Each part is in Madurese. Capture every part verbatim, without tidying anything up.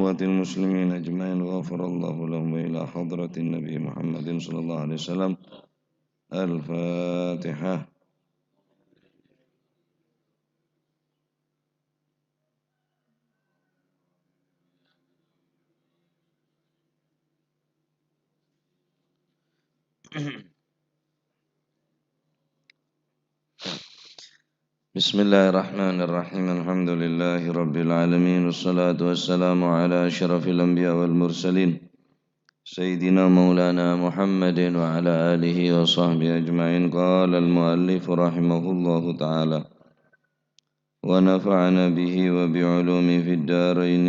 وأموات المسلمين أجمعين، غفر الله لهم، وإلى حضرة النبي محمد صلى الله عليه وسلم. الفاتحة. بسم الله الرحمن الرحيم. الحمد لله رب العالمين، والصلاة والسلام على أشرف الأنبياء والمرسلين، سيدنا مولانا محمد وعلى آله وصحبه أجمعين. قال المؤلف رحمه الله تعالى، ونفعنا به وبعلومه في الدارين.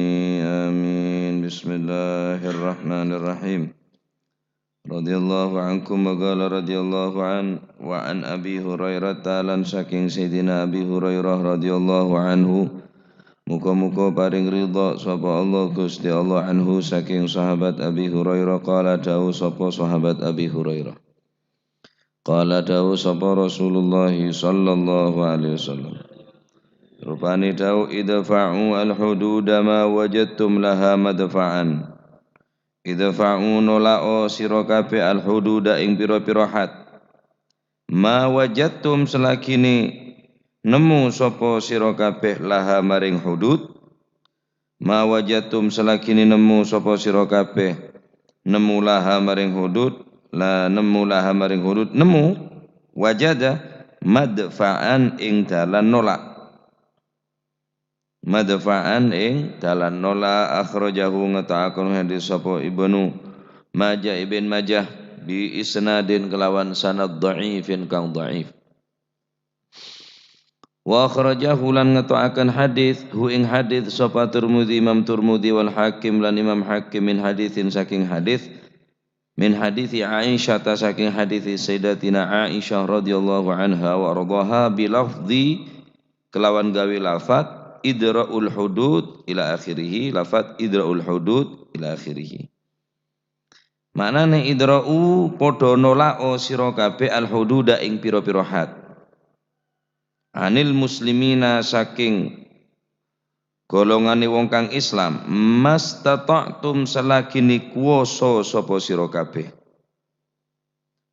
آمين. بسم الله الرحمن الرحيم. رضي الله عنكم، وقال رضي الله عنه، وعن أبي هريرة، lan saking Sayyidina Abi Hurairah radhiyallahu anhu, muga-muga paring ridha sapa Allah, Gusti Allah, anhu, saking sahabat Abi Hurairah, qala, dawuh sapa sahabat Abi Hurairah. Qala, dawuh sapa Rasulullah sallallahu alaihi wasallam. Rupane dawuh, "Idfa'u al-hududa ma wajadtum laha madfa'an." "Idfa'u, nola'o sira kabeh al-hududa ing pira-pira had. Ma wajadtum, selagine nemmo sapa sira kabeh laha maring hudud." Ma wajadtum, selagine nemmo sapa sira kabeh, nemmo laha maring hudud, la nemmo laha maring hudud, nemmo, wajada, madfa'an, ing dalan nolak. Madfa'an, ing dalan nolak. Akhrajahu, ngeto'aken hadis sapa Ibnu Majah, Ibn Majah, bi isnadin, kelawan sanad dha'ifin, kang dha'if. Wa akhrajahu, lan ngeto'aken hadis, hu ing hadis, sapa Turmudi, Imam Turmudi, wal Hakim, lan Imam Hakim, min hadisin, saking hadis, min hadisi Aisyah, ta saking hadis Sayyidatina Aisyah radhiyallahu anha wa radhaha, bilafzi, kelawan gawe lafat, idra'ul hudud ila akhirih, lafat idra'ul hudud ila akhirih. Ma'nane idra'u, padha nola'o sira kabeh al-hududa ing pira-pira had. Anil muslimina, saking golongane wong kang Islam, mastata'tum, selagine kuwasa sapa sira kabeh.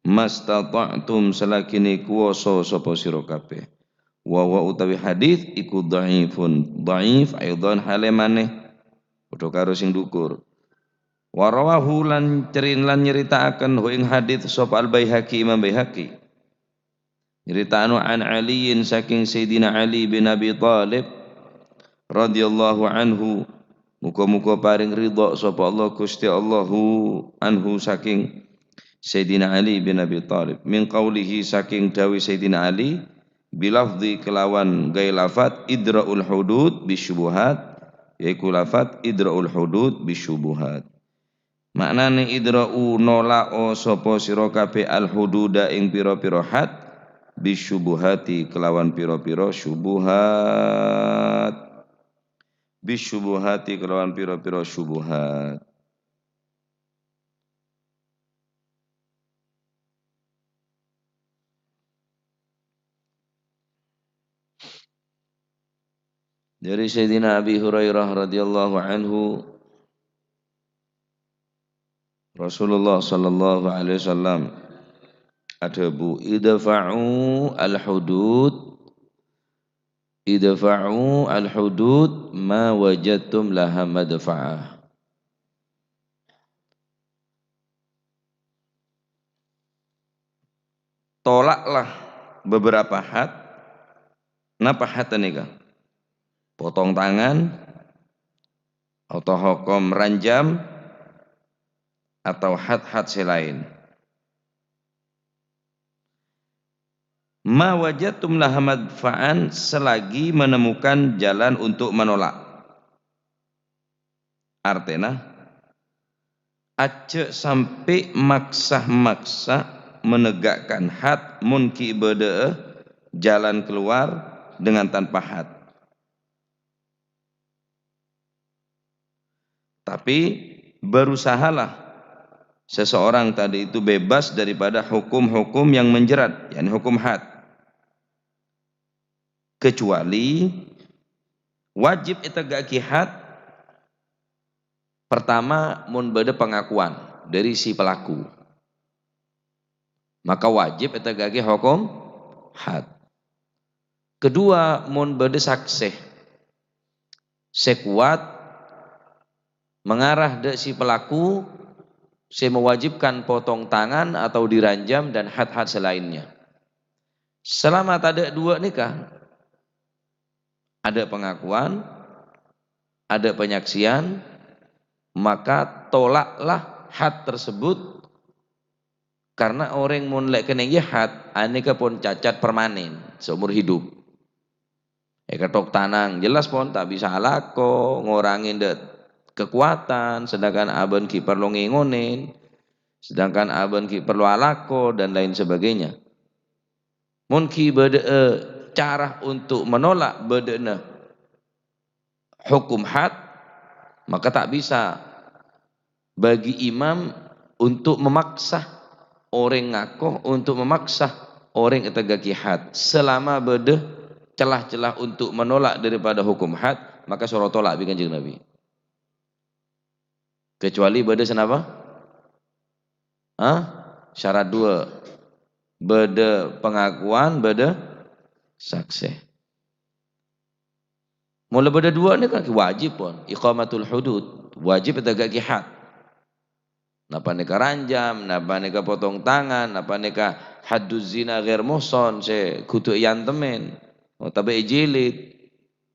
Mastata'tum, selagine kuwasa sapa sira kabeh. Wa huwa, utawi hadis iku dhaifun, dhaif aidhan hale maneh, padha karo sing dhukur. Wa rawahu, lan cerin-, lan nyeritaaken hu ing hadis sapa Al-Baihaqi, Imam Baihaqi. Nyeritano an Aliyin, saking Sayyidina Ali bin Abi Thalib radhiyallahu anhu, muga-muga paring ridha sapa Allah Gusti Allahu anhu, saking Sayyidina Ali bin Abi Thalib, min qaulihi, saking dawe Sayyidina Ali, bilafzi, kelawan gawe lafat, idra'ul hudud bisyubuhat, yaiku lafat idra'ul hudud bisyubuhat. Ma'nane idra'u, nola'o sapa sira kabeh al-hududa ing pira-pira had, bisyubuhati, kelawan pira-pira syubuhat. Bisyubuhati, kelawan pira-pira syubuhat. Dari Sayyidina Abi Hurairah radhiyallahu anhu, Rasulullah sallallahu alaihi wasallam adhabu, "Idfa'u al-hudud, idfa'u al-hudud ma wajadtum laha madfa'ah." Tolaklah beberapa had. Napa had nèka? Potong tangan, atau hukum ranjam, atau had-had sè laèn. Ma wajadtum laha madfa'an, selagi menemukan jalan untuk menolak. Artèna, ajjhâ' sampè' maksa-maksa menegakkan had mon ghi' bâdâ'â jalan keluar dengan tanpa had. Tapi, berusahalah seseorang tadi itu bebas daripada hukum-hukum yang menjerat, yakni hukum had. Kecuali wajib ètegghâ'aghi had Pertama, mon bâdâ pangakowan dâri si pelaku, maka wajib èteggâ'aghi hokom had. Kedua, mon bâdâ saksè sè kowat mengarah dâ' si pelaku sè mewajibkan potong tangan atau diranjam dan had-had selainnya. Selama tadâ' duwâ' nèka, adâ' pangakowan, adâ' panyaksian, maka tolaklah had tersebut, karena orèng mon lè' kennèng had, anèka pon cacat permanen seumur hidup. Èkèthok tanang, jelas pon ta' bisa alako, ngorangè dâ' kekuatan, sedangkan abâ'na ghi' parlo ngèngonè, sedangkan abâ'na ghi' parlo alako, dan lain sebagainya. Mon ghi' bâdâ'â cara untuk menolak bâdâ'na hokom had, maka ta' bisa bagi imam untuk memaksa orèng ngako, untuk memaksa orèng èteggâ'aghi had. Selama bâdâ cella-cella untuk menolak daripada hokom had, maka soro tolak bi' Kanjeng Nabi. Kecuali bâdâ sanapa? Hah? Syarat duwâ'. Bâdâ pangakowan, bâdâ saksè. Mon la bâdâ duwâ' nèka wajib pon, iqamatul hudud, wajib èteggâ'aghi had. Napa nèka ranjam, napa nèka potong tangan, napa nèka hadduz zina ghair muhsan sè kodhu èantemè, otabâ èjilid,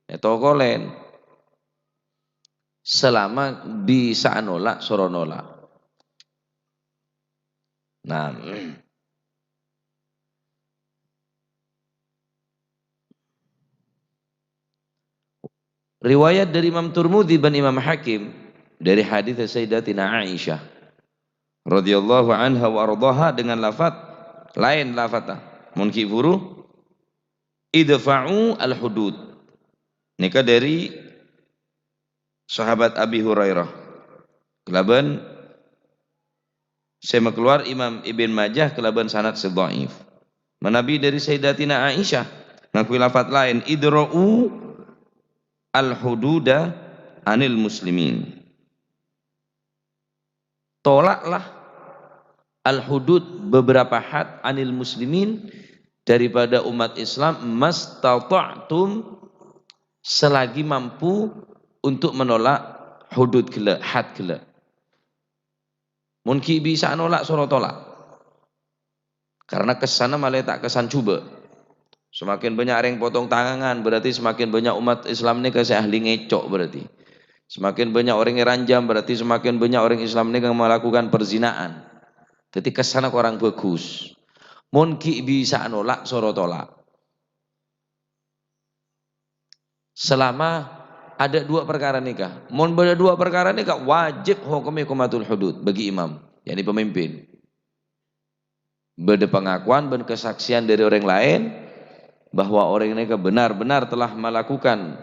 ètokolè. Selama bisa nolak, soro nolak. Nah, riwayat dari Imam Turmudi bân Imam Hakim dari hadis Sayyidatina Aisyah radhiyallahu anha wa ardhaha dengan lafaz laèn lafaznya. Mon ghi' buru, "Idfa'u al-hudud." Nèka dari sahabat Abi Hurairah. Kalabân sè makalowar Imam Ibn Majah kalabân sanad sè dhaif. Manabi dari Sayyidatina Aisyah, ngakui lafaz laèn, "Idra'u al-hududa anil muslimin." Tolaklah al-hudud, beberapa had, anil muslimin, daripada umat Islam, mastata'tum, selagi mampu untuk menolak hudud ghellâ', had ghellâ'. Mon ghi' bisa nolak, soro tolak. Karena kessanna malè ta' kessan jhubâ'. Semakin bânnya' orèng potong tangangan, berarti semakin bânnya' umat Islam nèka sè ahli ngèco' berarti. Semakin bânnya' orèng èranjam, berarti semakin bânnya' orèng Islam nèka melakukan perzinaan. Dhâddhi kessanna korang bhâghus. Mon ghi' bisa nolak, soro tolak. Selama adâ' duwâ' parkara nèka. Mon bâdâ duwâ' parkara nèka, wajib hokomè iqamatul hudud bagi imam, yakni pemimpin. Bâdâ pangakowan bân kasaksèyan dâri orèng laèn bahwa orèng nèka benar-benar telah malakukan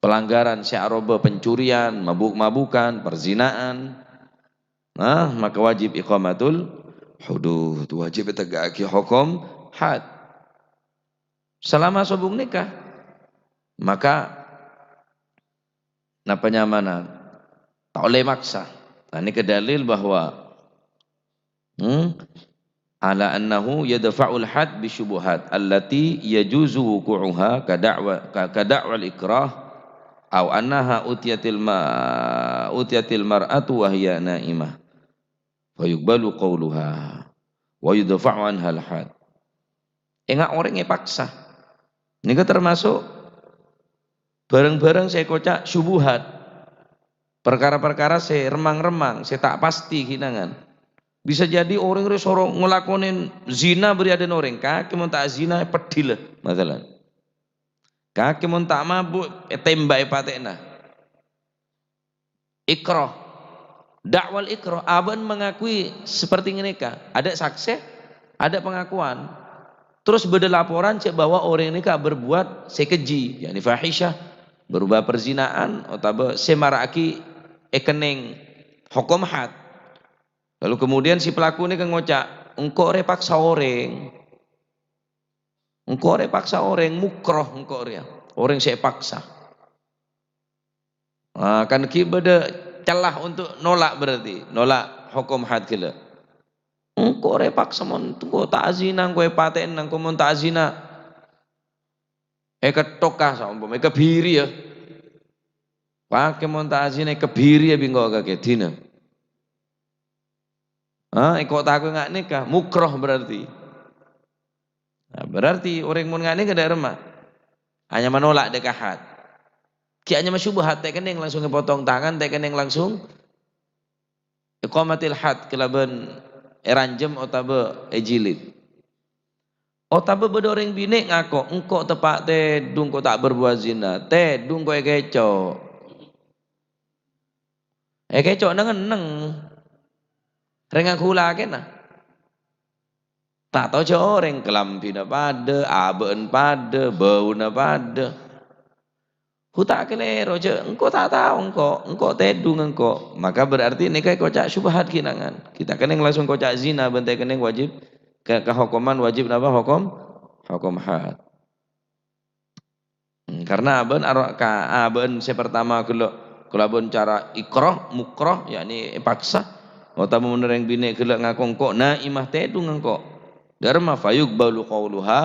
pelanggaran sè aropa pencurian, mabuk-mabukan, perzinaan. Nah, maka wajib iqamatul hudud, wajib èteggâ'aghi hokom had. Salama sobung nèka, maka napa nyamana? Ta' ollè maksa. Nah, nèka dalil bahwa, hmm, ala annahu yadfa'ul had bisyubuhat allati yajuzu wuqu'uha ka da'wa, ka, ka da'wal ikrah, au annaha utiyatil ma-, utiyatil mar'atu wa hiya na'imah. Fa yuqbalu qauluha wa yudfa'u anhal had. Enga' orèng èpaksa. Nèka termasuk bhârâng-bhârâng sè èkoca' syubuhat. Parkara-parkara sè remmang-remmang, sè ta' pastè ghi' nangan. Bisa jadi orèng rè soro ngalakonè zina bâri' adâ'na orèng, kakè mon ta' zina, èpeddhilâ, masalan. Kakè mon ta' mabuk, ètèmbhâk èpatè'ana. Ikrah. Da'wal ikrah, abâ'na mengakui seperti ngeneka. Ada saksi, ada pengakuan. Terus bâdâ laporan cè' bahwa orèng nèka berbuat sè keji, yakni fahisyah, berupa perzinaan, otabâ sè mara'aghi èkennèng hokom had. Lalu kemudian si pelaku nèka ngoca', "Engko' rè paksa orèng. Engko' rè paksa orèng, mukroh engko' rèya. Orèng sè èpaksa." Ah, kan ghi' bâdâ celah untuk nolak berarti, nolak hukum had ghellâ'. Engko' rè paksa mon engko' ta' azina, engko' èpatè'ana, engko' mon ta' azina èkettoka, saompama èkabiri, ya. Pake mon ta' azina èkabiri, ya, bi' engko' ka kèdina. Ah, engko' ta' kowe nga' nèka, mukroh berarti. Nah, berarti orèng mon nga' nèka dâ' remma. Anyama nolak dâ' ka had. Ghi' anyama syubhat, ta' kennèng langsung èpotong tangan, ta' kennèng langsung iqamatil had kalabân èranjhem otabâ èjilid. Otabâ bâdâ orèng binè' ngako, "Engko' teppa' tèdung, engko' ta' berbuat zina, tèdung engko' èkèco'." Èkèco' neng-enneng. Rèng angghu lakèna. Ta' tao jâ' orèng, kalambhina padâ, abâ'na padâ, bâuna padâ. Hu ta' kalèro, jâ' engko' ta' tao engko', engko' tèdung engko'. Maka berarti nèka èkoca' syubhat ghi' nangan. Ghi' ta' kennèng langsung koca' zina, bân ta' kennèng wajib, ka-, kahokoman wajib napa? Hokom, hokom had. Hmm, karna abâ'na aro-, ka-, abâ'na sè partama ghellâ' kalabân cara ikrah, mukrah, yakni èpaksa. Otabâ mon orèng binè' ghellâ' ngako engko' naimah tèdung engko'. Dâ' remma fayuqbalu qauluha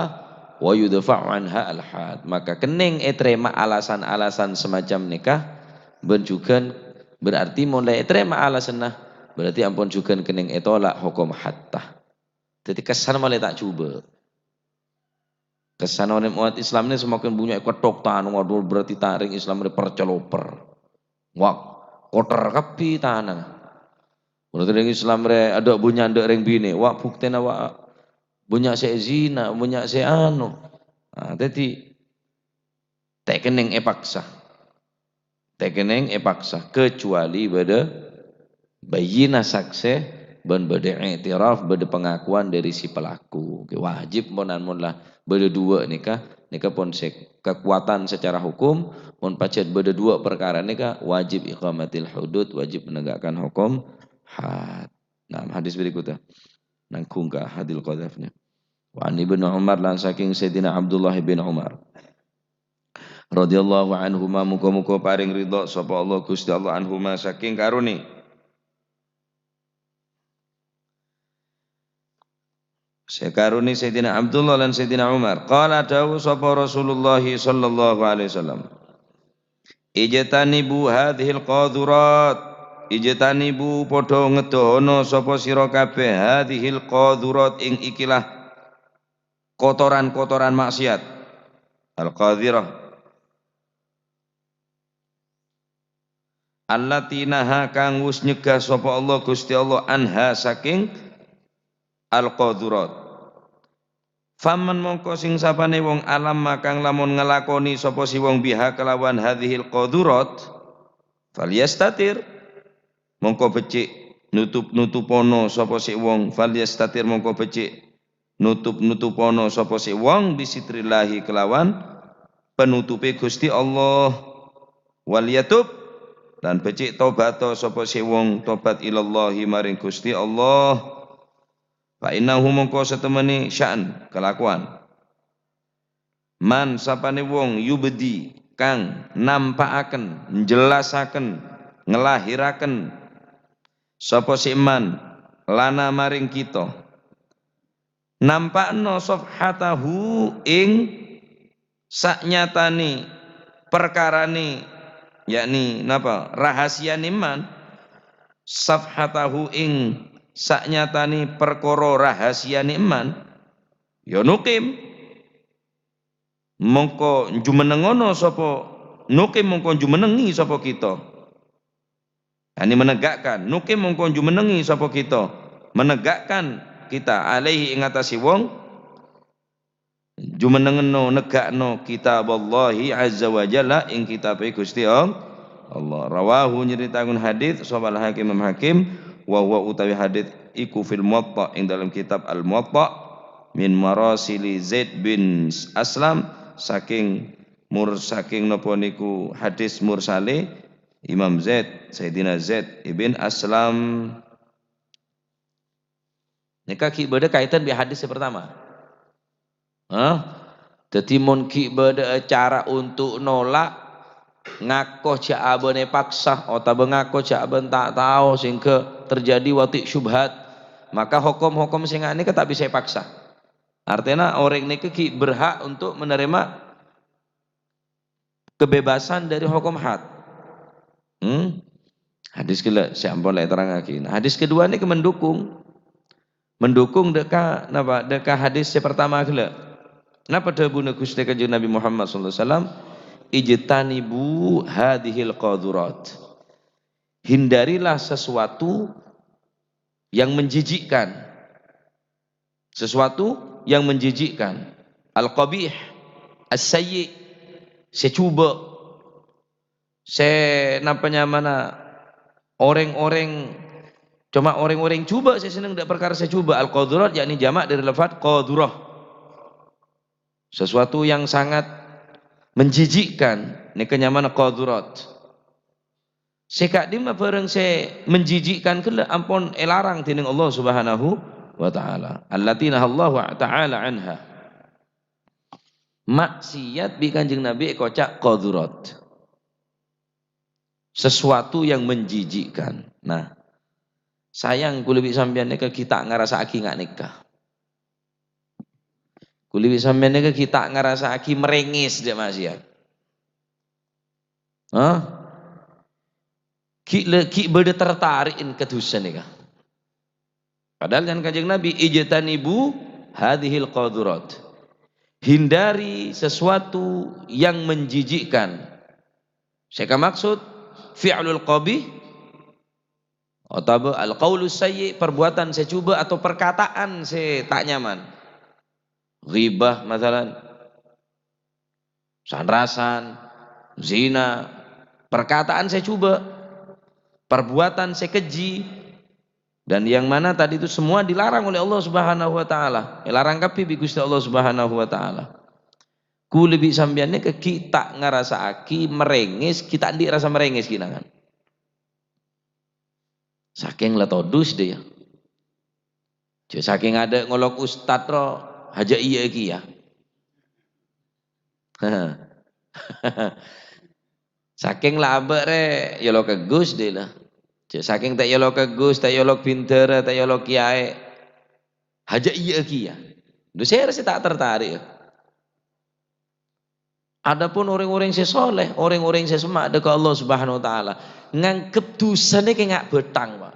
wa yudfa'u anha al-had. Maka kennèng ètarèma alasan-alasan semacam nèka, bân jhughân berarti mon la ètarèma alasanna, berarti ampon jhughân kennèng ètolak hokom hatta. Dhâddhi kèssana malè ta' jhubâ'. Kèssana orèng umat Islam nè semakin bânnya' èkettok tana, waduh, berarti ta-, rèng Islam rè parcaloper. Wah, kotor kabbhi tana. Berarti rèng Islam rè adâ' bânnya' adâ' rèng binè'. Wah, buktèna, wah, bânnya' sè zina, bânnya' sè anu. Nah, dhâddhi ta' kennèng èpaksa. Ta' kennèng èpaksa, kecuali bâdâ bayyinah, saksè, bân bâdâ i'tiraf, bâdâ pengakuan dâri si pelaku. Wajib mon, mon la bâdâ duwâ' nèka, nèka pon sè kekuatan secara hukum, mon pajhât bâdâ duwâ' parkara nèka wajib iqamatil hudud, wajib menegakkan hukum had. Nah, hadis berikutnya. Nanggung ka hadil qadzafnya. Wa an Ibnu Umar, lan saking Sayyidina Abdullah bin Umar. Radhiyallahu anhuma, muga-muga paring ridha sapa Allah Gusti Allah anhuma saking karone. Sakarone Sayyidina Abdullah lan Sayyidina Umar. Qala, dawuh sapa Rasulullah sallallahu alaihi wasallam, "Ijtanibu hadzihil qadzurat." Ijtanibu, padha ngedohono sapa sira kabeh, hadzihil qadzurat, ing ikilah kotoran-kotoran maksiat. Al-qadzirah. Allati naha, kang wus nyegah sapa Allah Gusti Allah, anha, saking al-qadzurat. Faman, mongko sing sapane wong, alamma, kang lamun ngelakoni sapa si wong, biha, kelawan hadzihil qadzurat, falyastatir, mongko becik nutup-nutupono sapa si wong, falyastatir, mongko becik nutup-nutupono sapa si wong, bisitrillahi, kelawan penutupe Gusti Allah, wal yatub, lan becik tobato sapa si wong, tobat, ilallahi, maring Gusti Allah. Fa innahu, mongko satemene sya'an, kelakuan, man, sapane wong, yubdi, kang nampa'aken, njelasaken, ngelahiraken, sapa si man, lana, maring kita, nampa'no safhatahu, ing sanyatane parkarane, yakni napa? Rahasiyane man. Safhatahu, ing sanyatane parkara rahasiyane man, ya nukim, mongko jumenengono sapa, nukim, mongko jumenengi sapa kita. Yakni menegakkan, nukim, mongko jumenengi sapa kita, menegakkan kita, alaihi, ing atase wong, jumenengenno, negakno, kitaballahi azza wa jalla, ing kitabe Gusti All-, Allah. Rawahu, nyeritaken hadits, sapa Al-Hakim, Imam Hakim, wa huwa, utawi hadits iku, fil Muwatta, ing dalam kitab Al-Muwatta, min marasili Zaid bin Aslam, saking mur-, saking napa niku hadits mursale Imam Zaid, Sayyidina Zaid ibn Aslam. Nèka ghi' bâdâ kaitan bi' hadis sè partama. Hah? Dhâddhi, mon ghi' bâdâ cara untuk nolak, ngako jhâ' abâ'na èpaksa, otabâ ngako jhâ' abâ'na ta' tao, sehingga terjadi wati' syubhat, maka hokom-hokom sè nga' nèka ta' bisa èpaksa. Artèna orèng nèka ghi' berhak untuk menerima kebebasan dari hokom had. Hmm? Hadis ghellâ' sè ampon la èterrangngaghi. Nah, hadis kedua nèka mendukung. Mendukung dâ' ka, napa? Dâ' ka hadis sè pertama ghellâ'. Napa dhâbuna Ghustè Kanjeng Nabi Muhammad sallallahu alaihi wasallam? "Ijtanibu hadzihil qadzurat." Hindarilah sesuatu yang menjijikkan. Sesuatu yang menjijikkan. Al-qabih, as-sayyi', sè jhubâ', sè napa nyamana orèng-orèng, coma orèng-orèng jhubâ' sè senneng dâ' parkara sè jhubâ'. Al-qadzurat, yakni jamak dari lafaz qadzurah. Sesuatu yang sangat menjijikkan, nèka nyamana qadzurat. Sè ka'dimma bhârâng sè menjijikkan ghellâ' ampon èlarang dènèng Allah Subhanahu wa Ta'ala. Allati nahallahu ta'ala anha. Maksiat bi' Kanjeng Nabi èkoca' qadzurat. Sesuatu yang menjijikkan. Nah, sayang kaulâ bi' sampèyan nèka ghi' ta' ngarassa'aghi nga' nèka. Kaulâ bi' sampèyan nèka ghi' ta' ngarassa'aghi marèngès dâ' maksiat. Hah? Ghi' le-, ghi' bâdâ tertari'en ka dhusa nèka. Padahal kan Kanjeng Nabi, "Ijtanibu hadzihil qadzurat." Hindari sesuatu yang menjijikkan. Sè kamaksud, fi'lul qabih, otabâ al-qaulus sayyi', perbuatan sè jhubâ' atau perkataan sè ta' nyaman. Ghibah, masalan. San-rasan, zina, perkataan sè jhubâ', perbuatan sè keji, dan yang mana tadi itu semua dilarang oleh Allah Subhanahu wa Ta'ala. Èlarang kabbhi bi' Ghustè Allah Subhanahu wa Ta'ala. Kaulâ bi' sampèyan nèka ghi' ta' ngarassa'aghi marèngès, ghi' ta' andi' rassa marèngès ghi' nangan. Sakèng la todus dâ' iyâ. Jhâ' sakèng adâ' ngolok ustad ro, hajâ iyâ kèya. Sakèng la abâ' rè, èolok ka Gus dâ' la. Jhâ' sakèng ta' èolok ka Gus, ta' èolok bindhârâ, ta' èolok kèyaè, hajâ iyâ kèya. Lho, sèra sè ta' tertarik, yâ? Adapun orèng-orèng sè soleh, orèng-orèng sè semma' dâ' ka Allah Subhanahu wa Ta'ala, nganggep dhusa nèka nga' bhâthang, Pak.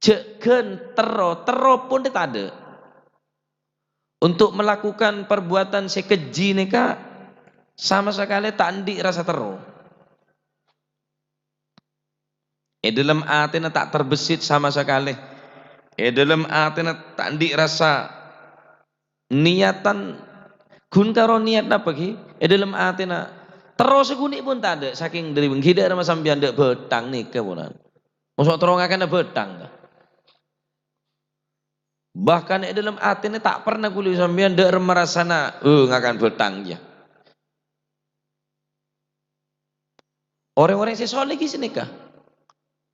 Jhâ' ghân terro, terro pon tadâ'. Untuk melakukan perbuatan sè keji nèka sama sakalè ta' andi' rassa terro. È dâlem atèna ta' terbesit sama sakalè. È dâlem atèna ta' andi' rassa niyatan, ghun karo niyat napa ghi? È dâlem atèna terro sakonè' pon tadâ', sakèng dâri benggi dâ' rama sampèyan dâ' bhâthang nèka ponan. Mosok terro ngakanna bhâthang, ta? Bahkan è dâlem atèna ta' perna kaulâ sampèyan dâ' rama rassana, "Eh, ngakan bhâthang, yâ." Orèng-orèng sè soleh ghi' sanèka.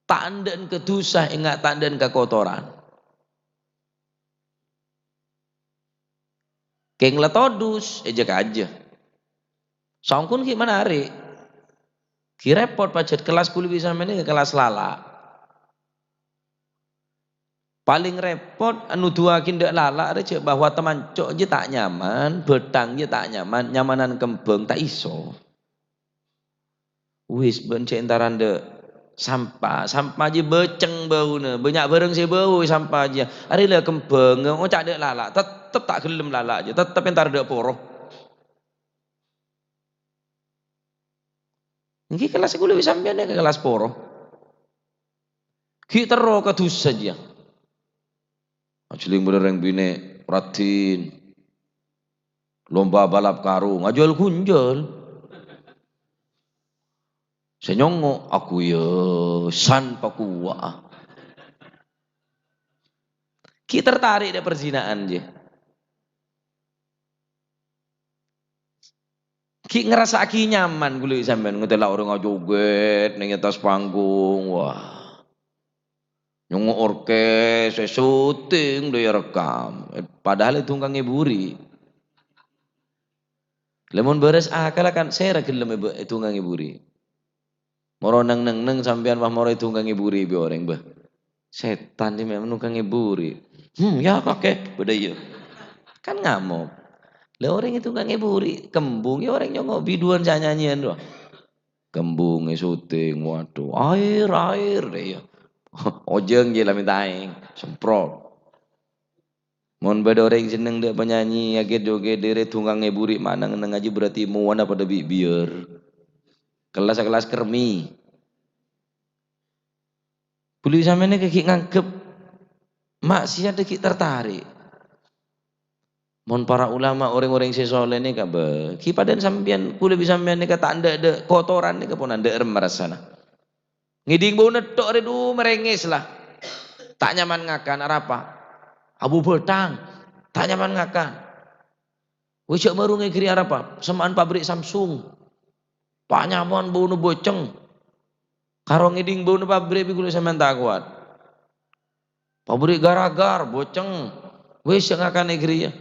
Ta' endâ'ân ka dhusa, enga' ta' endâ'ân ka kotoran. Kèng la todus, èjâ-kajâ. Songkon ghi' manarè'. Ghi' rèpot pajhât kellas kaulâ bi' sampèyan nèka kellas lala'. Palèng rèpot, nuduwaghi dâ' lala' rè jhâ' bahwa tamanco' jiyâ ta' nyaman, bhâthang jiyâ ta' nyaman, nyamanan kembhâng ta' iso. Wis, bân jhâ' entaran dâ' sampah, sampah jiyâ bâceng bâuna, bânnya' bhârâng sè bâu sampah jiyâ. Arè la kembhâng, ngoca' dâ' lala', tettep ta' ghellem lala' jiyâ, tettep entar dâ' poro. Èngghi kellas kaulâ bi' sampèyan nèka kellas poro. Ghi' terro ka dhusa jiyâ. Ajhâlèng bhender rèng binè' raddhin. Lomba balap karung, ajhâl-ghunjhâl. Sè nyongngo', aku yâ san pakuwa'a. Ghi' tertarik dâ' perzina'an jiyâ. Ghi' ngarassa'aghi nyaman kaulâ bi' sampèyan, ngatèla' orèng ajogèt neng attas panggung. Wah. Nyongngo' orkes, sè syuting, dâ' èrekam. Eh, padahal èdhungkang è buri. Lamon bârâs akalla kan sèra ghellem èbâ-, èdhungngaghi buri'. Moro neng-neng-neng sampèyan pas moro èdhungngaghi buri' bi' orèng, bâh. Sètan sè me-, nungkangè buri'. Hmm, ya kakè, bâdâ iyâ. Kan ngamok. Lah orèng èdhungngaghi buri', kembung ya orèng nyongngo' biduan sè anyanyèyan rowa. Kembungè syuting, waduh, aèr, aèr, dâ' iyâ. Ojhâng jiyâ la mènta aèng, semprot. Mon bâdâ orèng senneng dâ' panyanyi, aget-joget, dâri dhungngaghi buri' maneng neng ajiyâ berarti mowana padâ bi'-, biyâr. Kellas-kellas kermi. Bulâ sampèyan nèka ghi' nganggep maksiat ghi' tertarik. Mon para ulama, orèng-orèng sè soleh nèka, bâ, ghi' padâna sampèyan, kulâ bi' sampèyan nèka ta' endâ'-, dâ' kotoran nèka pon endâ' remma rassana. Ngèdhing bâuna tok rè, dhu, marèngès la. Ta' nyaman ngakan, arapa? Abu bhâthang, ta' nyaman ngakan. Wis jhâ' marungè ghâri arapa? Semma'an pabrik Samsung. Ta' nyaman bâuna bâceng. Karo ngèdhing bâuna pabrik bi' kulâ sampèyan ta' kowat. Pabrik gar-agar, bâceng. Wis jhâ' ngakan è ghâriyâ.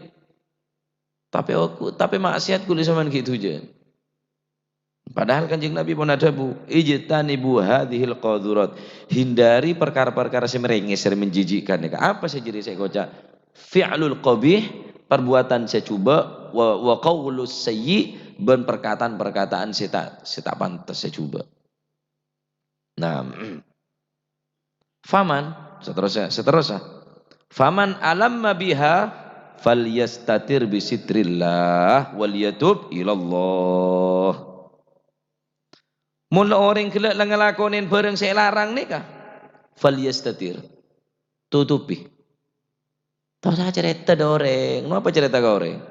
Tapè oku-, tapè maksiat kulâ sampèyan ghi' dhujân. Padahal Kanjeng Nabi pon adhâbu, "Ijtanibu hadzihil qadzurat." Hindari perkara-perkara sè marèngès, sè menjijikkan nèka. Apa sè jârèya sè èkoca'? Fi'lul qabih, perbuatan sè jhubâ', wa, wa qaulus sayyi', bân perkataan-perkataan sè ta', sè ta' pantes, sè jhubâ'. Nah, faman, seterusnya, seterusnya. Faman alamma biha falyastatir bisitrillah wal yatub ilallah. Mon la orèng ghellâ' la ngalakonè bhârâng sè èlarang nèka, falyastatir. Tutupi. Ta' osa carèta dâ' orèng. Napa carèta ka orèng?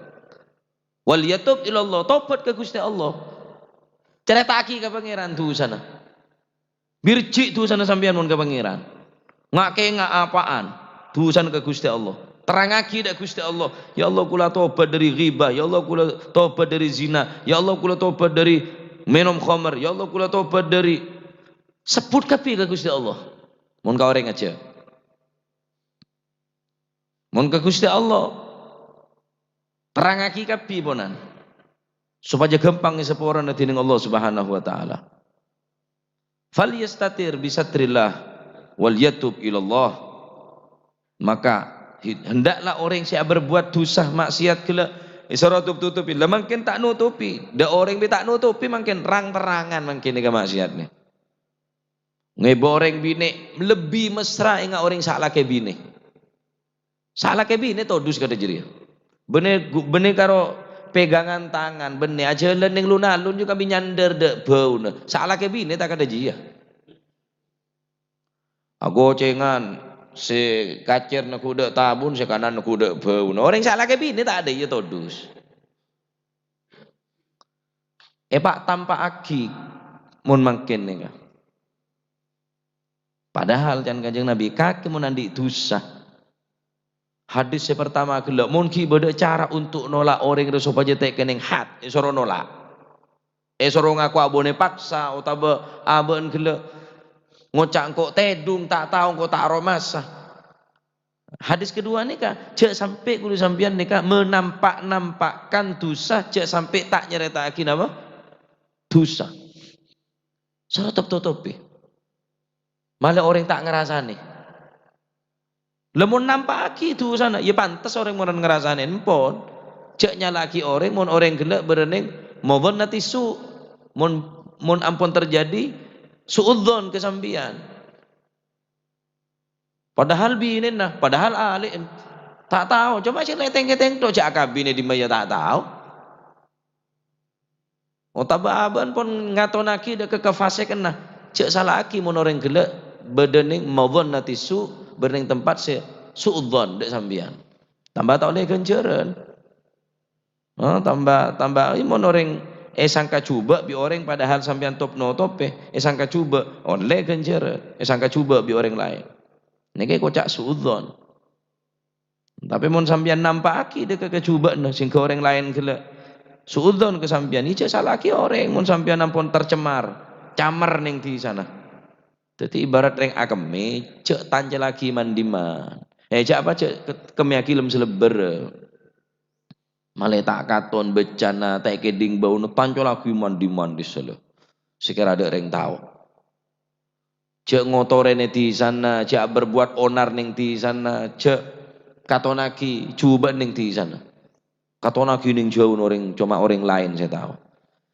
Wal yatub ilallah, tobat ka Ghustè Allah. Carèta'aghi ka Pangèran dhusana. Birji' dhusana sampèyan mon ka Pangèran. Nga'-kènga' apa'an dhusana ka Ghustè Allah. Terrangaghi dâ' Ghustè Allah, "Ya Allah, kulâ tobat dâri ghibah. Ya Allah, kulâ tobat dâri zina. Ya Allah, kulâ tobat dâri mènom khamar. Ya Allah, kulâ tobat dâri," sebbhut kabbhi ka Ghustè Allah. Mon ka orèng ajâ. Mon ka Ghustè Allah, terrangaghi kabbhi ponan, sopajâ ghâmpang èsaporana dhinèng Allah Subhanahu wa Ta'ala. "Falyastatir bisatrillah wal yatub ilallah." Maka, hi-, hendaklah orèng sè aberbuat dhusa, maksiat ghellâ', èsoro tub-tutupi. Lah mangkèn ta' nutupi. Dâ' orèng bi' ta' nutupi mangkèn, rang-terrangan mangkèn nèka maksiatnya. Ngèbâ orèng binè' lebbi mesra ènga' orèng salakè binè. Salakè binè todus kadhâ' jârèya. Bânnè gu-, bânnè karo pegangan tangan, bânnè ajhâlân neng lun-alun jhughân bi' nyandâr dâ' bâuna. Salakè binè ta' kadhâ' jiyâ. Aghocèngan sè kacèrna ghu dâ' tabun, sè kananna ghu dâ' bâuna. Orèng salakè binè ta' adâ' iyâ todus. Èpa'-tampa'aghi mon mangkèn nèka. Padahal can Kanjeng Nabi, kakè mon andi' dhusa. Hadis sè partama ghellâ', mon ghi' bâdâ cara untuk nolak orèng rè sopajâ ta' kennèng had, èsoro nolak. Èsoro ngako abâ'na paksa otabâ abâ'na ghellâ' ngoca' engko' tèdung, ta' tao engko' ta' aromasa. Hadis kedua nèka, jhâ' sampè' kulâ sampèyan nèka menampak-nampakkan dhusa, jhâ' sampè' ta' nyarèta'aghi napa? Dhusa. Soro tep-totobhi. Malè orèng ta' ngarasanè. Lah, mon nampa'aghi dhusana, ya pantes orèng mon ngarasanè, empon. Jhâ' nyala'aghi orèng, mon orèng ghellâ' bârâ neng madzhannati su'. Mon, mon ampon terjadi su'udzon ka sampèyan. Padahal binèna, padahal alè'na. Ta' tao, coma sè ngètèng-ngètèng tok, jhâ' akabinè dimma ya ta' tao. Otabâ abâ'na pon ngatonaghi dâ' ka kafasèkânna. Jhâ' sala'aghi mon orèng ghellâ' bâdâ neng madzhannati su', bâdâ neng tempat sè su'udzon dâ' sampèyan. Tamba ta' ollè ghânjhârân. Oh, tamba, tamba, iyâ, mon orèng èsangka jhubâ' bi' orèng padahal sampèyan top-notobhi, èsangka jhubâ', ollè ghânjhârân, èsangka jhubâ' bi' orèng laèn. Nèka èkoca' su'udzon. Tapè mon sampèyan nampa'aghi dâ' ka kajhubâ'na sèngghâ orèng laèn ghellâ' su'udzon ka sampèyan, iyâ jhâ' sala'aghi orèng mon sampèyan ampon tercemar, camer neng dhisana. Dhâddhi ibarat rèng akemmè, jhâ' tancèlaghi man-dimman. Eh, jhâ' apa, jhâ' ke-, kemmèyaghi lem salebbhâr. Malè ta' katon bâcana, ta' èkèdhing bâuna, tancolaghi man-dimman dissa la. Sakèra adâ' rèng tao. Jhâ' ngotorè nèng dhisana, jhâ' berbuat onar nèng dhisana, jhâ' katonaghi jhubâ' nèng dhisana. Katonaghi nèng jhâuna orèng, coma orèng laèn sè tao.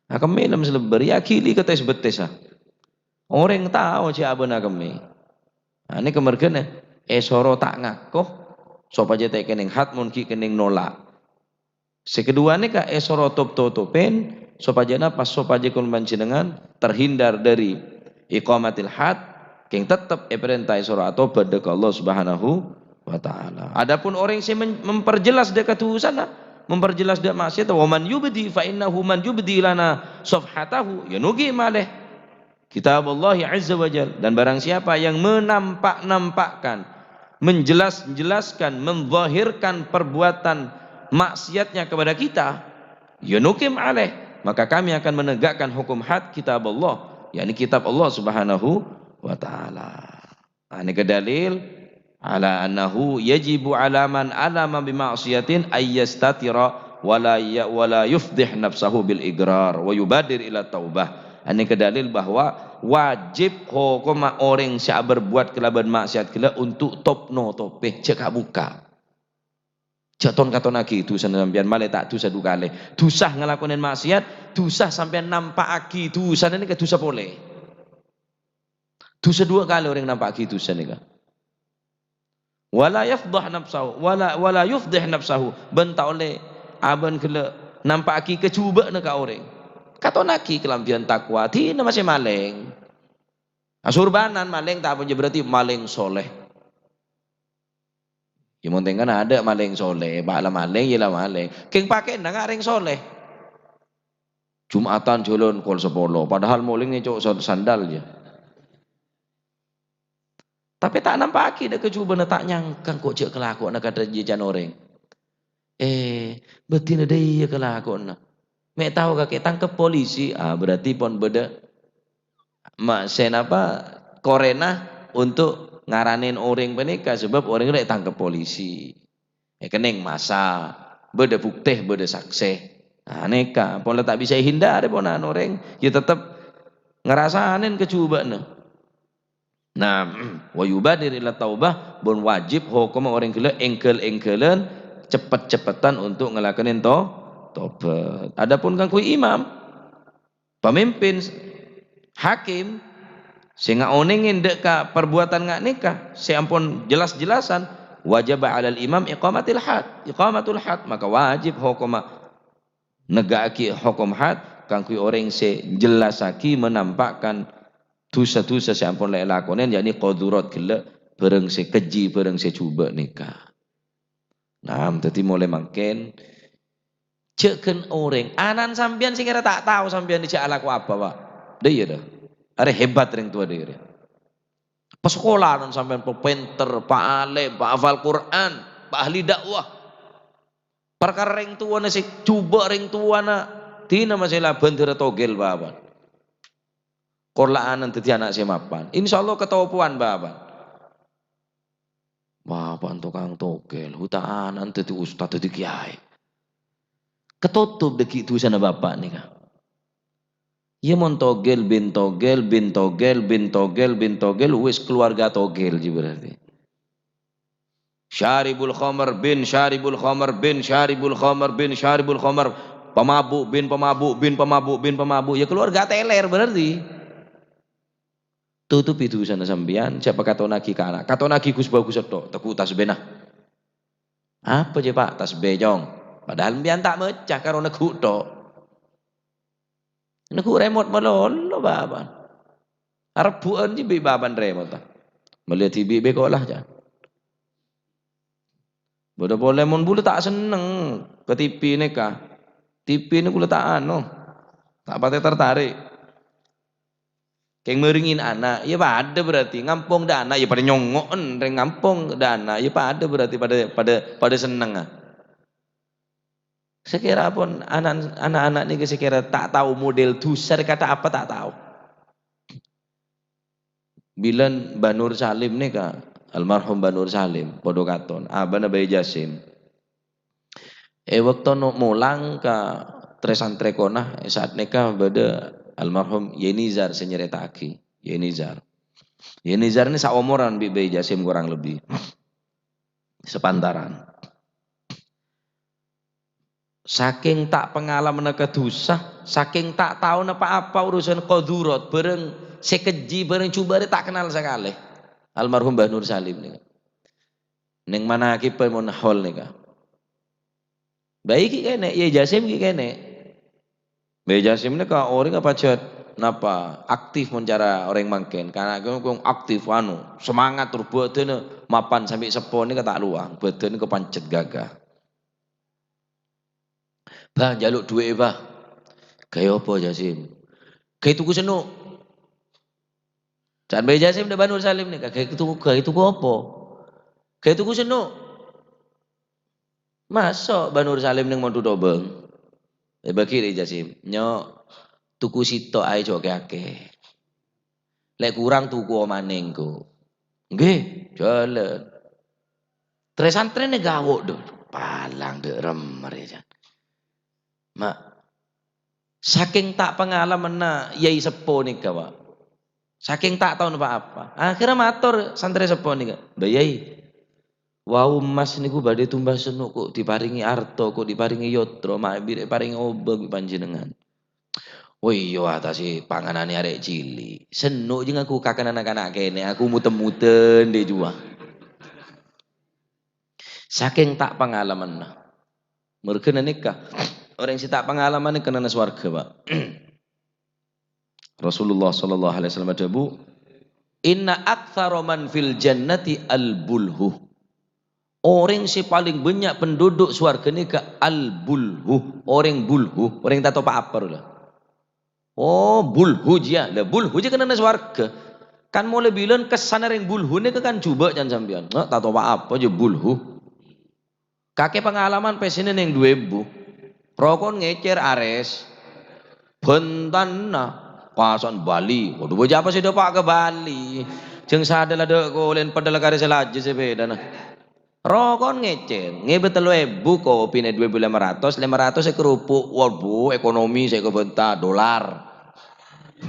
Akemmè lem salèbbâr, yâ aghili ka tès-bettèssa. Orèng tao jhâ' abâ'na akemmè. Nah, nèka marghâna èsoro ta' ngako, sopajâ ta' kennèng hat mon ghi' kennèng nolak. Sè kedua nèka èsoro top-totopèn, sopajâ napa? Sopajâ kaulâ panjhennengngan terhindar dari iqamatil had, kèng tettep èparènta èsoro atobât dâ' ka Allah Subhanahu wa Ta'ala. Adapun orèng sè men-, memperjelas dâ' ka dusana, memperjelas dâ' maksiat, "Wa man yubdi fa innahu man yubdi lana safhatahu," yâ nukim malè Kitab Allah Azza wa Jal. Dan barang siapa yang menampak-nampakkan, menjelas-jelaskan, menzahirkan perbuatan maksiatnya kepada kita, yâ nukim alaih, maka kami akan menegakkan hukum had Kitab Allah, yakni kitab Allah Subhanahu wa Ta'ala. Nah, nèka dalil ala annahu yajibu ala man alama bi ma'siyatin ay yastatira wa la ya-, wa la yufdih nafsahu bil iqrar wa yubadir ila taubah. Nah, nèka dalil bahwa wajib hokomma orèng sè aberbuat kalabân maksiat ghellâ' untuk top-notopè, jhâ' ka'-bukka'. Jhâ' ton-katonaghi dusana sampèyan, malè ta' dusa du kalè. Dusa ngalakonè maksiat, dusa sampèyan nampa'aghi dusana nèka dusa polè. Dusa dua kalè orèng nampa'aghi dusa nèka. Wala yafdhah nafsahu, wala, wala yufdhih nafsahu, bân ta' ollè abân ghellâ' nampa'aghi kajhubâ'na ka orèng. Katonaghi kalambhiyân takwa, dinah masè malèng. Asurbanan malèng ta' apa berarti malèng soleh. Yâ, mon tèngkana adâ' malèng soleh, pa' la malèng, yâ la malèng. Kèng pakèna nga' rèng soleh. Jum'atan jhâlân kol sapolo, padahal molèng ngèco' sa-, sandal, yâ. Tapè ta' nampa'aghi dâ' kajhubâ'na, ta' nyangka engko' jhâ' kalakowanna kadhâddhiyân orèng. Eh, bâdhina dâ' iyâ kalakowanna. Mè' tao kakè tangkep polisi, ah, berarti pon bâdâ ma-, sè napa, korèna untuk ngaranèn orèng panèka, sabâb orèng rè' tangkep polisi. Èkennèng masa, bâdâ buktè, bâdâ saksè. Nah, nèka, pon la ta' bisa èhindar, ponan orèng, yâ tettep ngarasanèn kajhubâ'na. Nah, wa yubadir ila taubah, bân wajib hokomma orèng ghellâ' èngghâl-èngghâlân, cepet-cepetan untuk ngalakonèn to-, tobât. Adapun kaangghuy imam, pamimpin, hakim, sè ngaonèngè dâ' ka parbuwatan nga' nèka, sè ampon jelas-jelasan, wajaba 'alal imam iqamatil had, iqamatul had, maka wajib hokomma nega'aghi hokom had kaangghuy orèng sè jellassaghi, menampakkan dusa-dusa sè ampon la èlakonè, yakni qadhurat ghellâ', bhârâng sè kejjhi, bhârâng sè jhubâ' nèka. Nah, dhâddhi molaè mangkèn, jhâ' ghân orèng, ana'na sampèyan sè kèra ta' tao sampèyan jhâ' alako apa, Pa'. Dâ' iyâ, dâ'. Arè hebat rèng towa dâ' iyâ, rè. Pasakola ana'na sampèyan, pa' pènter, pa' alèm, pa' hafal Qur'an, pa' ahli dakwah. Parkara rèng towana sè jhubâ' rèng towana, dinah masè la bhândhârâ togel, Pa'. Kor la ana'na dhâddhi ana' sè mapan. Insyaallah katopowan, Pa'. Bapa'na tokang togel, hu ta' ana'na dhâddhi ustad, dhâddhi kèyaè. Katotop dhâggi' dusana bapa' nèka. Iyâ mon togel, bin togel, bin togel, bin togel, bin togel, wis keluarga togel jiyâ berarti. Syaribul khamar, bin syaribul khamar, bin syaribul khamar, bin syaribul khamar. Pemabuk, bin pemabuk, bin pemabuk, bin pemabuk. Iyâ keluarga teler berarti. Tutupi dusana sampèyan, jhâ' pakatonaghi ka ana'. Katonaghi ghus-bhâghus tok, teggu' tasbèna. Apa jiyâ, Pa'? Tasbè, Cong. Padahal sampèyan ta' maca, karo neggu' tok. Neggu' remot malolo, Bapa'. Arebbhu'ân jiyâ bi' Bapa'na remot, ta? Mellè dhibi' bèko la, ca. Bâdâ polè mon bulâ ta' senneng ka T V nèka. T V nèko bulâ ta' anu, ta' patè tertarik. Kèng mèrèngè ana', iyâ padâ berarti. Ngampong dâ' ana', iyâ padâ nyongngo'en, rèng ngampong dâ' ana', iyâ padâ berarti padâ, padâ, padâ sennengnga. Sakèra pon ana', ana'-ana' nèka sakèra ta' tao model dusa rè kantha apa ta' tao. Bilân Mbah Nur Salim nèka, almarhum Mbah Nur Salim, padâ katon, abana Bae Jasim. E bâkto no-, molang ka trè-santrè kona, e saat nèka bâdâ almarhum Yai Nizar sè nyarèta'aghi. Yai Nizar. Yai Nizar nè saomoran bi' Bhâi Jasim korang lebbi. Sapantaran. Sakèng ta' pangalamanna ka dhusa, sakèng ta' taona pa-apa urusan qadhurat, bhârâng sè kejjhi, bhârâng jhubâ' rè ta' kennal sakalè. Almarhum Mbah Nur Salim nèka. Neng manakibbhâ mon hol nèka. Bhâi ghi' kènè', Yai Jasim ghi' kènè'. Bhâi Jasim nèka orèng apa jhât? Napa aktif mon cara orèng mangkèn? Karena kèng aktif, anu, semangat terus bâdânna mapan sambi seppo nèka ta' lowang, bâdân nèka pancet gagah. "Bah, jhâluk duwâ'è, Bah." "Ghâbây apa, Jasim?" "Ghâbây tuku senno'." Can Bhâi Jasim dâ' Mbah Nur Salim nèka, "Ghâbây tuku, ghâbây tuku apa?" "Ghâbây tuku senno'." "Maso' Mbah Nur Salim neng Mondhu Tobâng?" Èbâghi rè Jasim, "Nyo', tuku sèttong aè jhâ' kè-akè. Lè' korang tuku omana engko'." "Ngghi, jhâlân." Trè-santrèna ghawo', dhu, palang dâ' remma rè, can. Ma', sakèng ta' pangalamanna Yai Seppo nèka, Pa'. Sakèng ta' taona pa-apa. Akhèrra mator santrè Seppo nèka, "Mbah Yai, wau emmas nèko bâdâ è tomba senno' kok diparèngè arta, kok diparèngè yotro, ma' bi' rè parèngè obâng bi' panjhennengngan." "Oh iyâ, atase panganane arek cilik. Senno' jeng aku kakan anak-anak kene, aku muten-muten de' juwa." Saking ta' pangalamanna. Mergana neka, oreng se ta' pangalaman neka nana swarga, Pak. Rasulullah sallallahu alaihi wasallam adhabu, "Inna aktsara man fil jannati al-bulhu." Oreng se paling banyak penduduk swarga neka al-bulhu, oreng bulhu, oreng ta' topa apa la. Oh, bulhu jiya. La, bulhu jiya kenana swarga. Kan molae bilan kessana reng bulhu neka kan juba' can sampeyan. Nah, ta' topa apa jiya bulhu. Kake pangalaman pesene neng due ebu. Rokon ngecer ares. Bentanna. Pasan Bali. Waduh, bocah apa se dapa' ka Bali? Jeng sadel ada kolen padel kare se laje sepedana. Rokon ngecer. Ngebe tello ebu, kopine due ebu lima ratus, lima ratus e kerupuk. Waduh, ekonomi se kebenta dolar.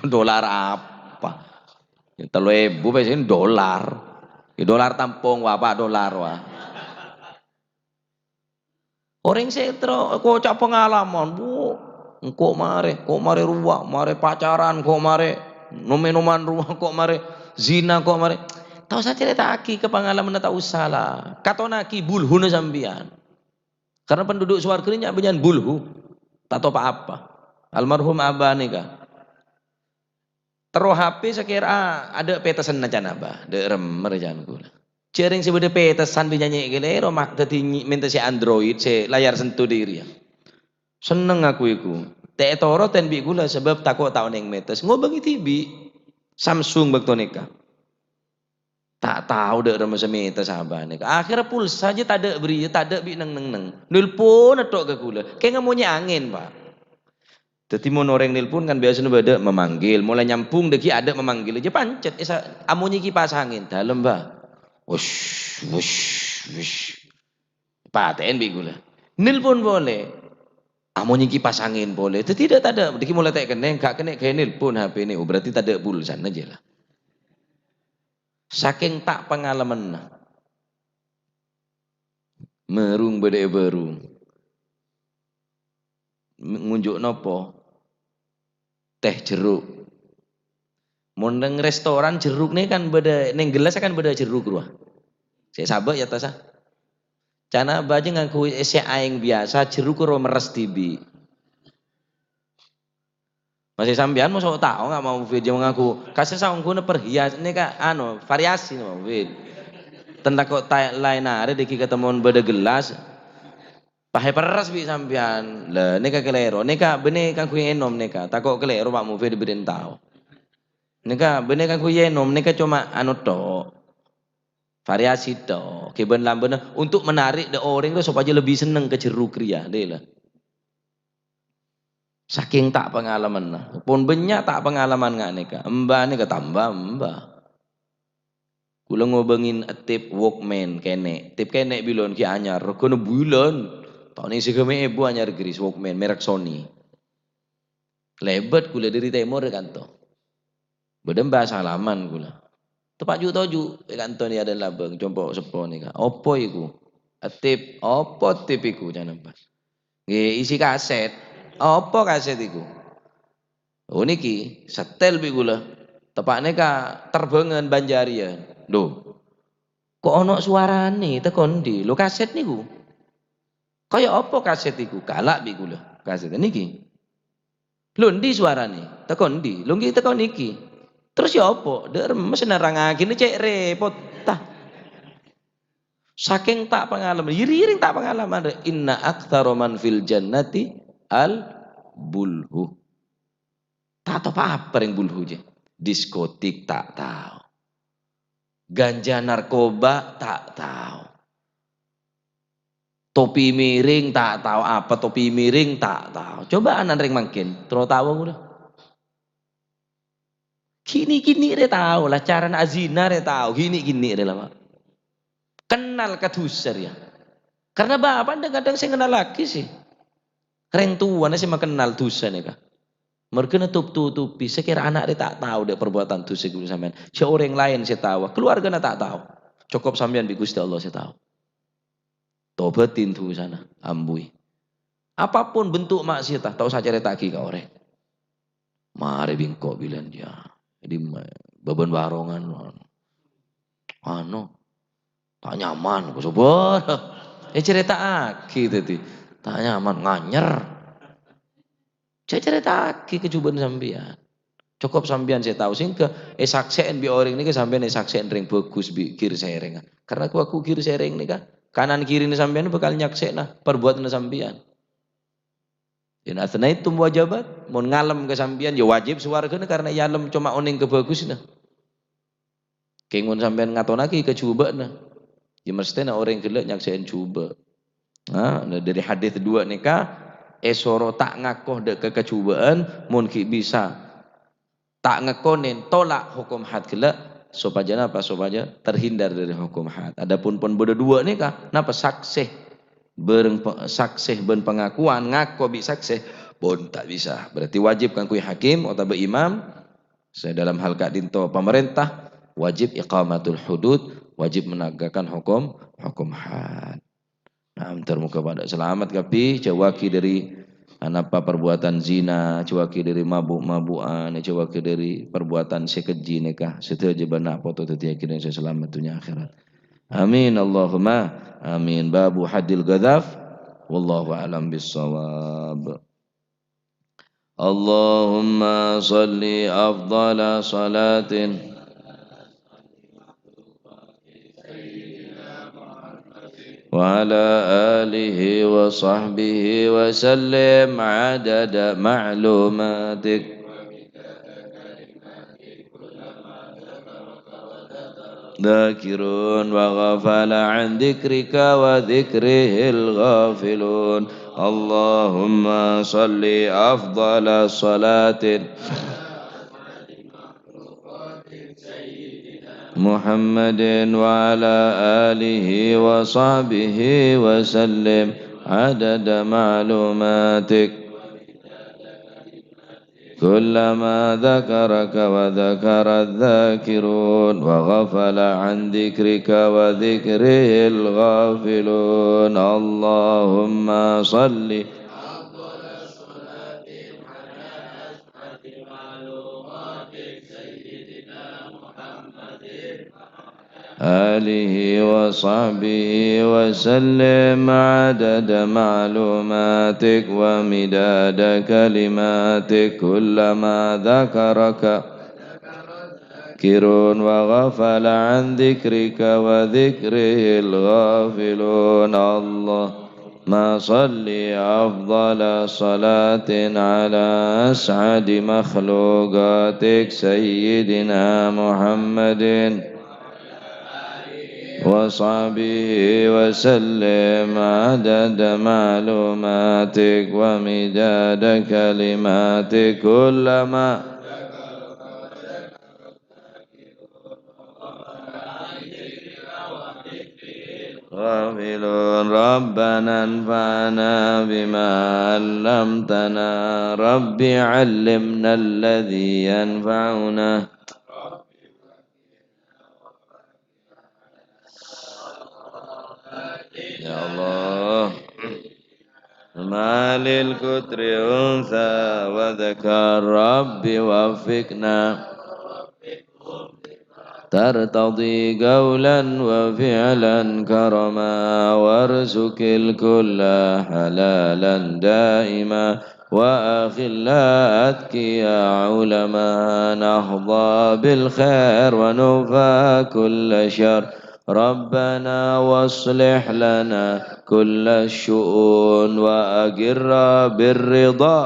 Dolar apa? Ya, tello ebu pesen dolar. Ya, dolar tampung, wa, apa dolar, wa. Oreng se terro koca' pengalaman, bu, engko' mare, engko' mare rowa, mare pacaran, engko' mare nom-enoman rowa, engko' mare zina, engko' mare. Ta' osa careta'agi ka pangalamanna, ta' osa la. Katonagi bulhuna sampeyan. Karena penduduk swarga ini banyak bulhu. Ta' topa apa. Almarhum Abah neka. Terro H P sakera ada petesanna can Abah, de' remmer can kula. Jareng se bada petesan bi' nyanye kelero, mak daddi nyi-, menta se Android, se layar sentuh diri ya. Seneng aku iku. Te' etoroten bi' kula sebab tako' ta' oneng metes. Ngobangi dibi' Samsung bakto neka. Ta' tao de' remmer se metes Abah neka. Akhirnya pulsa je tadha' beriya, tadha' bi' neng-neng-neng. Nelpon tok ka kula. Kayak ngamonye angin, Pak. Daddi, mon oreng nelpon kan biasanya bada memanggil, molae nyambung dagi ada memanggil aja pancet, esa-, amonye kipas angin, "Dalem, Mbah." Wush, wush, wush. Paten bi' kula. Nelpon pole. Amonye kipas angin pole. Daddi, tidak ada. Dagi molae ta' kenneng, gak kenne gawe nelpon H P ini. Oh, berarti tadha' pulsana aja lah. Saking ta' pangalamanna. Merung bada e barung. M-, ngunjuk nopo? Teh jeruk. Mon neng restoran jeruk ne kan bada, neng gelas kan bada jeruk rowa. Sè sabâ' ya, ta' sa. Can Abah je nganggu ese aeng biasa, jeruk ro meres dibi'. Masih sampeyan mosok tao nggak mau video ngaku? Kasih saungguna perhias-, neka, anu, variasi nih, mau vid. Tentang kok ta-, lain hari dagi ketemuan beda gelas. Pahe peres bi' sampeyan. Lah, neka kelero. Neka bene kanggo enom neka. Tako' kelero, Pak Mufid diberi tao. Neka bene kanggo enom, neka cuma anu tok. Variasi tok. Kiban lambena untuk menarik de oreng tu supaya lebih seneng ke jeruk riya, deh lah. Saking ta' pangalamanna, pon bannya' ta' pangalaman nga' neka, emba neka tamba emba. Kula ngobangin tip Walkman kene', tip kene' bilon ki anyar, regana bulan. Taon sè ghâmè èbu anyar gris, Walkman, merek Sony. Lèbât kaulâ dâri tèmor è kanto. Bâdâ mbah salaman kaulâ. Teppa' ju'-toju' è kanto nèka dâ' labâng, compo' seppo nèka. "Apa iku?" "Tep." "Apa tep iku?" ca'na pas. "Ngghi, isi kaset." "Apa kaset iku?" "Oh, nèkè, setel bi' kaulâ. Teppa' nèka Terbângan Banjarian." "Lho, ko' ana sowarana, teko endi? Lho, kaset niku." "Kaya apa kaset iku?" "Kala' bi' kaulâ, kaset nèkè." "Lho, endi sowarana? Teko endi?" "Lho, ngghi teko nèkè." "Terros ya apa?" "Dâ' remma sè nerrangngaghi, cè' rèpot, ta'." Sakèng ta' pangalaman, iri-iri ta' pangalaman, "Inna aktsara man fil jannati al bulhu." Ta' tao pa-apa rèng bulhu, jâ. Diskotik ta' tao. Ganja narkoba ta' tao. Topi miring ta' tao, apa topi miring ta' tao. Coba ana' rèng mangkèn, terro tao kaulâ. Ghi'-ghi' rè tao, la carana azina rè tao, ghi'-ghi' rè la, Pak. Kennal ka dhusa rèya. Karena bapa' kadhâng-kadhâng sè ngennallaghi sè. Rèng towana sè makennal dhusa nèka. Marghâna top-, tutupi, sakèra ana' rè ta' tao dâ' parbuatan dhusa ghulâ sampèyan. Jhâ' orèng laèn sè tao, kaluwargana ta' tao. Cokop sampèyan bi' Ghustè Allah sè tao. Tobâdhi dhusana, ambuy. Apapun bentuk maksiatta, ta' osa carèta'aghi ka orèng. Marè bi' engko' bilân, ya. Jadi, ma-, bâbân warongan, anu, ta' nyaman, kok sobâr. Eh, carèta'aghi dhâddhi. Ta' nyaman, nganyer. Jhâ' carèta'aghi kajhubâ'ân sampèyan. Cokop sampèyan sè tao, sehingga èsaksè'è bi' orèng nèka sampèyan èsaksè'è rèng bhâghus bi' ghir sèrèngnga. Karena ku-, ku ghir sèrèng nèka, kanan kirina sampèyan bhâkal nyaksè'na parbuatanna sampèyan. "In athnaitum wajabat," mon ngalem ka sampèyan, ya wajib sowarghâna karena èalem coma onèng kabhâghusânna. Kèng mon sampèyan ngatonaghi ka jhubâ'na, ya mesthèna orèng ghellâ' nyaksè'è jhubâ'. Nah, dâri hadis dua nèka, èsoro ta' ngako dâ' ka kajhubâ'ân, mon ghi' bisa ta' ngakonè, tolak hokom had ghellâ', sopajâ napa? Sopajâ terhindar dâri hokom had. Adapun pon bâdâ dua nèka, napa? Saksè bâreng pe-, saksè bân pangakowan, ngako bi' saksè, pon ta' bisa. Berarti wajib kaangghuy hakim otabâ imam, sè dalam hal ka'dinto pamarènta, wajib iqamatul hudud, wajib menegakkan hukum, hukum had. Nah, èntar moghâ padâ salamet kabbhi, jhâuwâghi dâri anapa parbuatan zina, jhâuwâghi dâri mabuk-mabukan, jhâuwâghi dâri parbuatan sè kejjhi nèka, sadhâjâ bân na' poto dhâddhiyâghi rèng sè salamet dhunnya akhèrat. Amin, Allahumma amin. Babu haddil ghadhaf. Wallahu a'lam bissawab. اللهم صل أفضل صلاة وعلى آله وصحبه وسلم عدد معلوماتك. ذاكرون وغفل عن ذكرك وذكره الغافلون. اللهم صل أفضل صلاة محمد وعلى آله وصحبه وسلم عدد معلوماتك. كلما ذكرك وذكر الذاكرون وغفل عن ذكرك وذكره الغافلون. اللهم صل آله وصحبه وسلم عدد معلوماتك ومداد كلماتك. كلما ذكرك الذاكرون وغفل عن ذكرك وذكره الغافلون. اللهم صل أفضل صلاة على أسعد مخلوقاتك سيدنا محمد وصحبه وسلم عدد معلوماتك ومداد كلماتك. كلما غافلون. ربنا انفعنا بما علمتنا. رب علمنا الذي ينفعنا. يا الله. ما للكتر أنثى وذكر، رب وفقنا ترتضي قولا وفعلا كرما، وارزق الكل حلالا دائما، وأخلاء أتقياء علماء، نحظى بالخير ونوفى كل شر. ربنا واصلح لنا كل الشؤون وأقر بالرضا.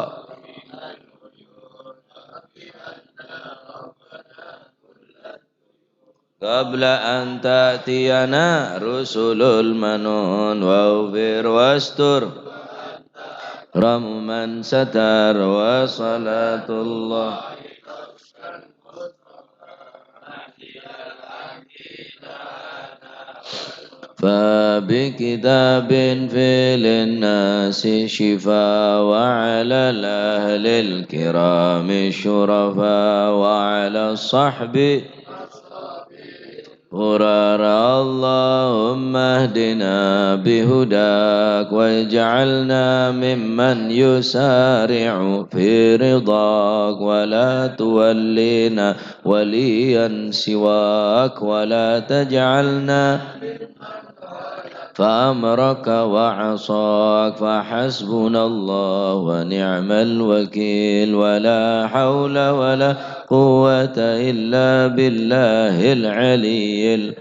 قبل أن تأتينا رسل المنون، واغفر واستر وأنت أكرم من ستر. وصلاة الله فبكتاب في للناس شفاء، وعلى الأهل الكرام الشرفاء، وعلى الصحب غرر. اللهم اهدنا بهداك، واجعلنا ممن يسارع في رضاك، ولا تولينا وليا سواك، ولا تجعلنا فأمرك وعصاك، فحسبنا الله ونعم الوكيل، ولا حول ولا قوة إلا بالله العلي ال-،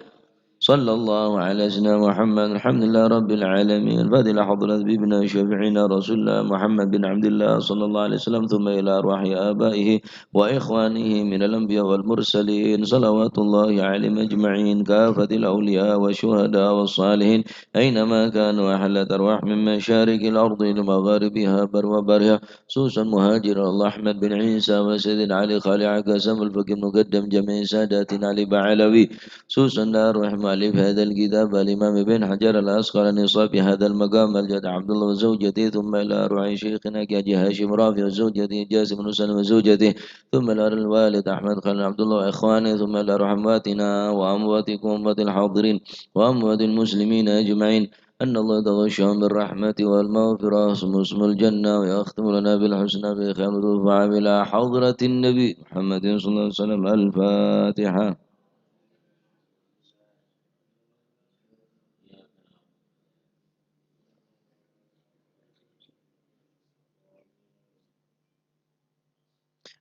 صلى الله على سيدنا محمد، الحمد لله رب العالمين. الفاتحة لحضرة حبيبنا شفيعنا رسول الله محمد بن عبد الله صلى الله عليه وسلم، ثم إلى أرواح آبائه وإخوانه من الأنبياء والمرسلين، صلوات الله عليهم أجمعين، كافة الأولياء والشهداء والصالحين، أينما كانوا، أحلت أرواحهم من مشارق الأرض إلى مغاربها، برها وبحرها، خصوصا مهاجر الله أحمد بن عيسى وسيد علي خالع قاسم الفقيه المقدم جميع ساداتنا علي بعلوي، خصوصا لأرواح مؤلف هذا الكتاب الإمام ابن حجر العسقلاني صاحب هذا المقام الجد عبد الله وزوجته، ثم إلى أرواح شيخنا كاجي هاشم رافع وزوجته، جاسم بن سالم وزوجته، ثم إلى أرواح الوالد أحمد خليل عبد الله وإخوانه، ثم إلى أرواح أمواتنا وأمواتكم وأموات الحاضرين وأموات المسلمين أجمعين. أن الله يتغشاهم بالرحمة والمغفرة ويسكنهم الجنة ويختم لنا بالحسنى في خير الدفعة إلى حضرة النبي محمد صلى الله عليه وسلم. الفاتحة.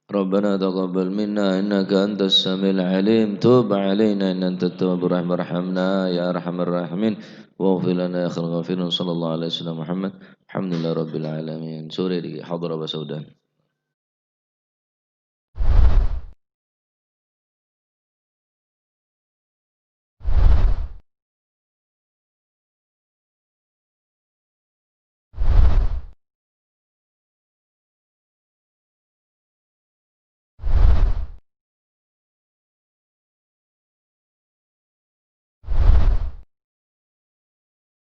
ربنا تقبل منا إنك أنت السميع العليم، تب علينا إنك أنت التواب الرحيم، ارحمنا يا أرحم الراحمين، واغفر لنا يا خير الغافرين. صلى الله على سيدنا محمد. الحمد لله رب العالمين. Sore nèka hadhara Basudan.